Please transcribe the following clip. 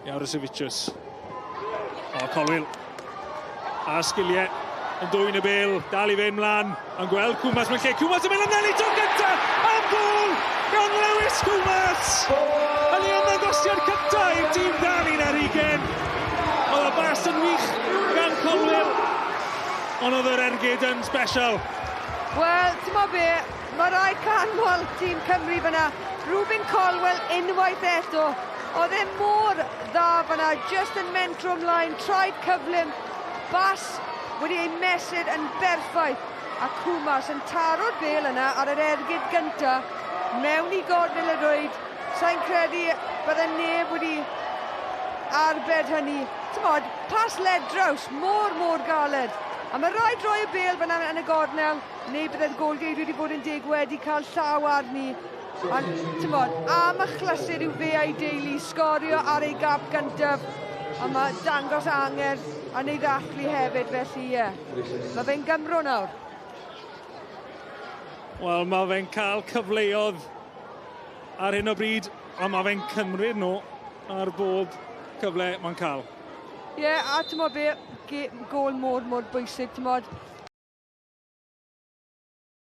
Jarosevicius. O, Colwill. A sgiliau yn dwyn y bel, dal i fynd mlaen, yn gweld Cwmas mewn lle. Cwmas yn mynd amdani tro gyntaf, am gol gan Lewis Cwmas! Yn ei ymddangosiad cyntaf i'r tîm dan un ar hugen. Oedd y bas yn wych gan Colwill, ond oedd yr ergyd yn special. Wel, ti'n mo be, mae rai canmol tîm Cymru fyna. Rubin Colwell unwaith eto. Oedd e mor dda fyna, just yn mentro ymlaen, traed cyflym, bas wedi ei mesur yn berffaith. A Cwmas yn taro'r bel yna ar yr ergyd gynta mewn i gornel y rwyd. Sa'n credu bydde neb wedi arbed hynny. T'mod, pas ledraws, mor, mor galed. A mae rhaid rhoi y bel fyna yn y gornel, neu bydde'r golgeidw wedi bod yn deg wedi cael llaw arni. Ond, t'mod, am achlysur yw fe a'i deulu sgorio ar ei gap gyntaf. A mae dangos angerdd yn ei ddathlu hefyd, felly ie. Mae fe'n Gymro nawr. Wel, mae fe'n cael cyfleoedd ar hyn o bryd, a mae fe'n cymryd nhw ar bob cyfle mae'n cael. Ie, yeah, a ti'n be, gol mor, mor bwysig, ti'n modd.